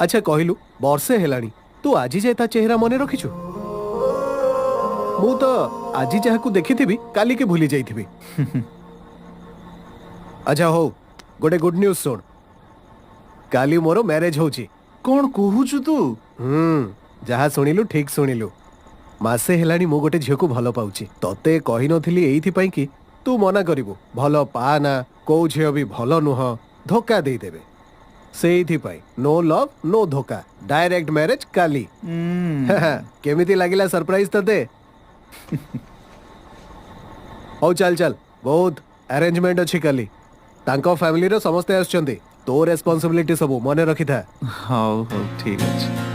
ଆଚ୍ଛା କହିଲୁ, ବର୍ଷେ ହେଲାଣି, ତୁ ଆଜି ଯାଏ ତା ଚେହେରା ମନେ ରଖିଛୁ? ମୁଁ ତ ଆଜି ଯାହାକୁ ଦେଖିଥିବି, କାଲିକି ଭୁଲି ଯାଇଥିବି। ଆଚ୍ଛା ହଉ, ଗୋଟେ ଗୁଡ୍ ନ୍ୟୁଜ୍ ଶୁଣ। କାଲି ମୋର ମ୍ୟାରେଜ ହଉଛି। କଣ କହୁଛୁ ତୁ? ହୁଁ, ଯାହା ଶୁଣିଲୁ ଠିକ ଶୁଣିଲୁ। ମାସେ ହେଲାଣି ମୁଁ ଗୋଟେ ଝିଅକୁ ଭଲ ପାଉଛି। ତତେ କହିନଥିଲି ଏଇଥିପାଇଁ କି ତୁ ମନା କରିବୁ, ଭଲ ପା ନା, କୋଉ ଝିଅ ବି ଭଲ ନୁହଁ, ଧୋକା ଦେଇଦେବେ। ସେଇଥିପାଇଁ ନୋ ଲଭ୍ ନୋ ଧୋକା, ଡାଇରେକ୍ଟ ମ୍ୟାରେଜ କାଲି। କେମିତି ଲାଗିଲା ସରପ୍ରାଇଜ ତତେ? ହଉ ଚାଲ ଚାଲ, ବହୁତ ଆରେଞ୍ଜମେଣ୍ଟ ଅଛି କାଲି। ତାଙ୍କ ଫ୍ୟାମିଲିର ସମସ୍ତେ ଆସୁଛନ୍ତି। ତୋ ରେସ୍ପନ୍ସିବିଲିଟି ସବୁ, ମନେ ରଖିଥା। ହଉ ହଉ, ଠିକ ଅଛି।